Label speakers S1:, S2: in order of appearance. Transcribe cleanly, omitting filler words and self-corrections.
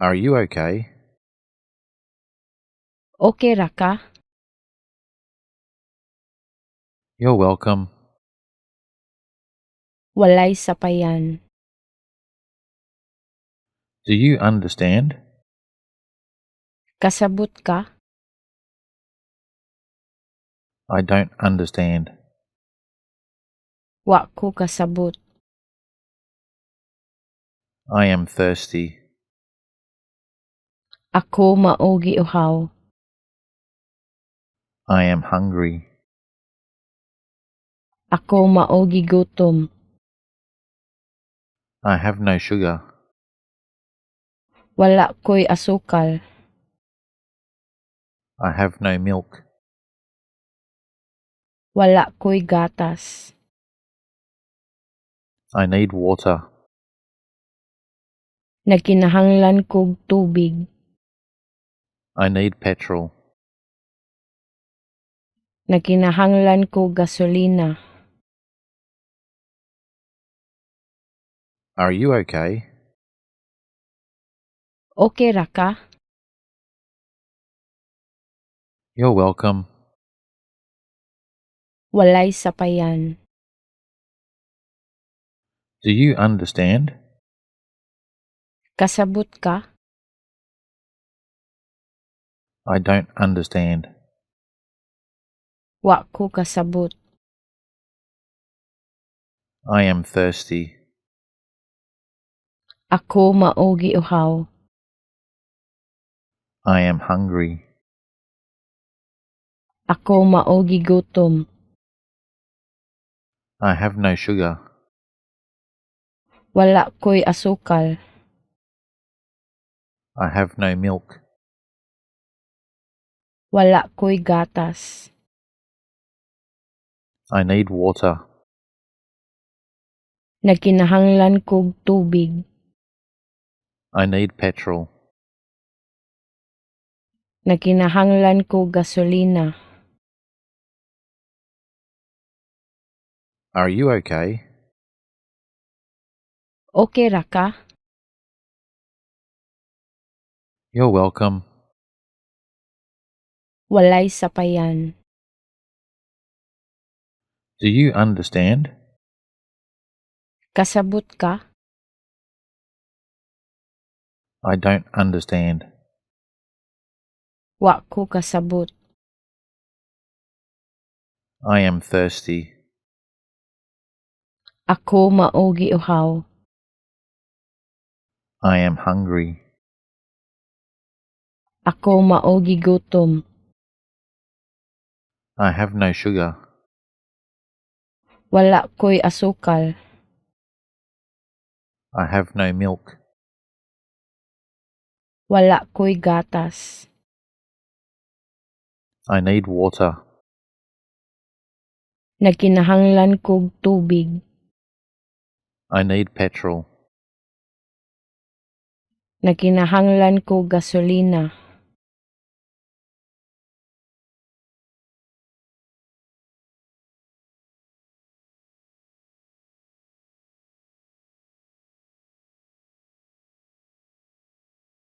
S1: Are you okay?
S2: Okay ra ka?
S1: You're welcome.
S2: Walay sapayan.
S1: Do you understand?
S2: Kasabot ka?
S1: I don't understand.
S2: Wa ko kasabot.
S1: I am thirsty.
S2: Ako mao giuhaw.
S1: I am hungry.
S2: Ako mao gigutom.
S1: I have no sugar.
S2: Wala ko'y asukal.
S1: I have no milk.
S2: Wala ko'y gatas.
S1: I need water.
S2: Nagkinahanglan kog tubig.
S1: I need petrol.
S2: Nagkinahanglan kog gasolina.
S1: Are you okay?
S2: Okay ra ka?
S1: You're welcome.
S2: Walay sapayan.
S1: Do you understand?
S2: Kasabot ka?
S1: I don't understand.
S2: Wa ko kasabot.
S1: I am thirsty.
S2: Ako mao giuhaw.
S1: I am hungry.
S2: Ako mao gigutom.
S1: I have no sugar.
S2: Wala ko'y asukal.
S1: I have no milk.
S2: Wala ko'y gatas.
S1: I need water.
S2: Nagkinahanglan kog tubig.
S1: I need petrol.
S2: Nagkinahanglan kog gasolina.
S1: Are you okay?
S2: Okay ra ka?
S1: You're welcome.
S2: Walay sapayan.
S1: Do you understand?
S2: Kasabot ka?
S1: I don't understand.
S2: Wa ko kasabot.
S1: I am thirsty.
S2: Ako mao giuhaw.
S1: I am hungry.
S2: Ako mao gigutom.
S1: I have no sugar.
S2: Wala ko'y asukal.
S1: I have no milk.
S2: Wala ko'y gatas.
S1: I need water.
S2: Nagkinahanglan kog tubig.
S1: I need petrol.
S2: Nagkinahanglan kog gasolina.